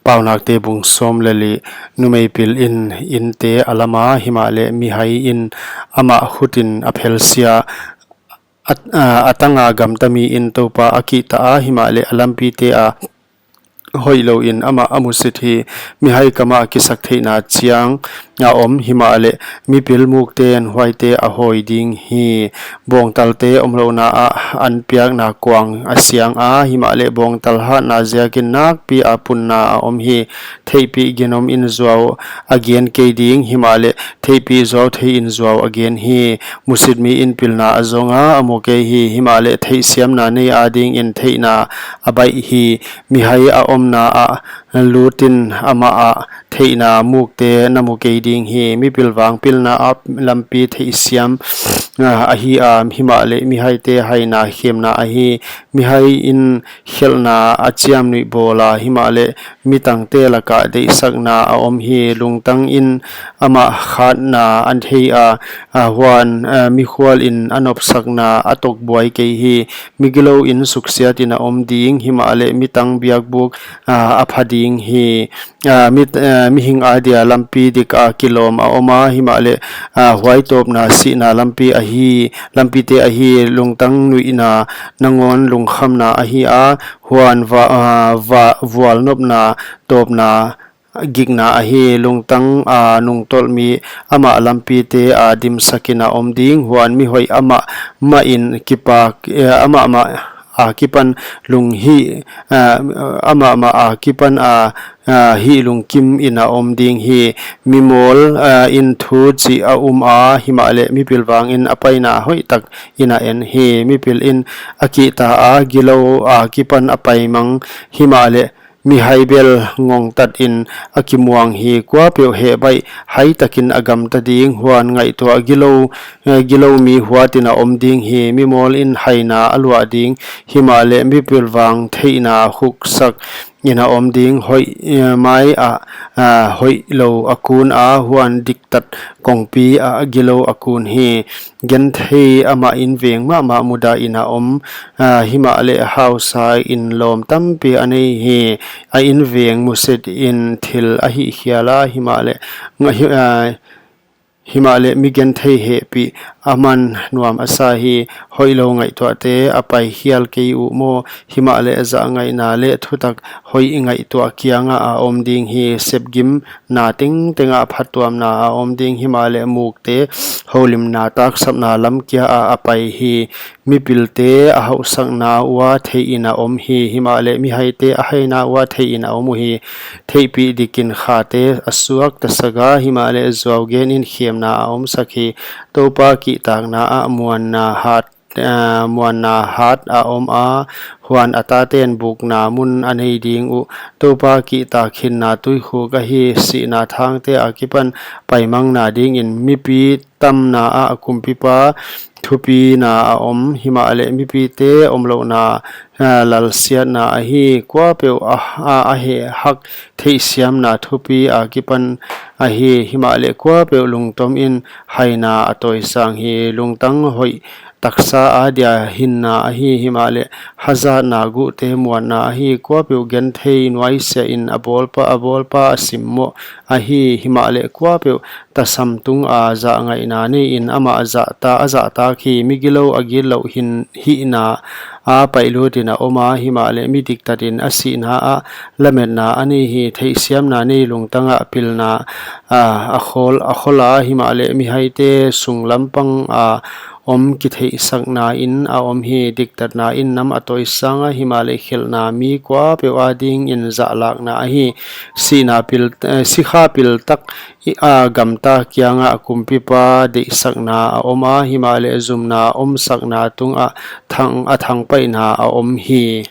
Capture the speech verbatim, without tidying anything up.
Paunakte bung sawm leh li. Numei pil in inte a lama, himahleh mihai in amah khutin a phelsia. A, a, a tanga gamta mi in Toupa a kihta a, himahleh a lampite a hoihlou in amah a musit hi. Mihai kama kisaktheihna chiang a om, himahleh mipil mukten huaite a hawi ding hi. Bawngtalte omlouhna ah an piakna kuang a siang a, himahleh bawngtal hatna ziakin nakpi a punna a om hi. Theihpih ginom in zuau a gen kei ding, himahleh theihpih zuauthei in zuau a gen hi. Musit mi in pilna a zong a, a mu kei hi, himahleh theihsiamna nei adingin theihna a baih hi. Mihai a omna ah lutin amah a theihna mukte na mu kei ding hi. Mipilvang pilna a lampi theihsiam, ah, ahi a, himahleh mihaite haina khemna ahi. Mihai in khelhna a chiamnuih bawl a, himahleh mitangte laka deihsakna a om hi. Lungtang in amah khatna a thei a, a huan, a, mikhual in a nopsakna a tokbuai kei hi. Migilou in suksiat in a om ding, himahleh mitang biakbuk, a, a pha ding hi. A, mit-, a, mihing adia lampi dik a kilawm a om a, himahleh, a, huai tawpna sihna lampi ahi, lampite ahi. Lungtang nuihna nangawn lungkhamna ahi a, huan va-, a, va-, vualnopna tawpna gikna ahi. Lungtang a nungtolh mi amah lampite a dimsakin a om ding, huan mihoih amah mah in kipak, eh, amah mah a kipan lunghih, eh, amah mah a kipan a, eh, hih lungkim in a om ding hi. Mimawl, eh, in thu chih a um a, himahleh mipilvang in a paina hoihtak in a en hi. Mipil in a kihta a, gilou a kipan a paimang, himahleh mihai bel ngongtat in a kimuang hi. Kuapeuh hehbaih haitakin a gamta ding, huan ngaihtuah gilou, eh, gilou mi huatin a om ding hi. Mimawl in haina a luah ding, himahleh mipilvang theihna khuksak in a om ding. Hoih, eh, mai ah, ah, hoihlou a kun a, huan diktat kongpi ah gilou a kun hi. Genthei amah inveng mahmah mudah in a om, a, himahleh hausa in lawm tampi a nei hi. A inveng musit in thil a hihkhial a, himahleh nga-, hi-, a, himahleh mi genthei hehpih a man nuam a sa hi. Hoihlou ngaihtuahte a paikhial kei uh maw, himahleh zahngaihna leh thutak hoih ngaihtuah kiangah a om ding hi. Sepgim na tengtengah phattuamna a om ding, himahleh mukte houlimna taksapna lam kia ah a pai hi. Mipilte a hauhsakna ua thei in a om hi, himahleh mihaite a haina ua thei in a om uhi. Theihpih dikin khate a suakta sak a, himahleh zuau gen in khemna a omsak hi. Toupa kihtakna ah muanna hat, eh, muanna hat a om a, huan a taten bukna mun a nei ding uh. Toupa kihtak hinna tuikhuk ahi. Sihna thangte akipan paimangna dingin mipi tamna ah kumpipa thupina a om, himahleh mipite omlouhna, eh, lalsiatna ahi. Kuapeuh a, a, a heh hak theihsiamna thupi akipan ahi, himahleh kuapeuh lungtom in haina a tawisang hi. Lungtang hoih taksa adia hinna ahi, himahleh hazatna guhte muanna ahi. Kuapeuh genthei nuaisiah in a bawlpa, a bawlpa a simmoh ahi, himahleh kuapeuh tasam tunga zahngaihna nei in amah zahta, a zahtak hi. Migilou a gitlouh hin hihna a paihlut in a om a, himahleh mi diktat in a sihna ah lametna a nei hi. Theihsiamna nei lungtang ah pilna, a, a khol, a khol a, himahleh mihaite sunglam pang a om kitheihsakna in a om hi. Diktatna in nam a tawisang a, himahleh khelhna mi kuapeuh adingin zahlakna ahi. Sihna pil, eh, sikha pil tak i, a, gamta kiangah kumpipa deihsakna a om a, himahleh zumna omsakna tungah thang, a thangpaihna a om hi.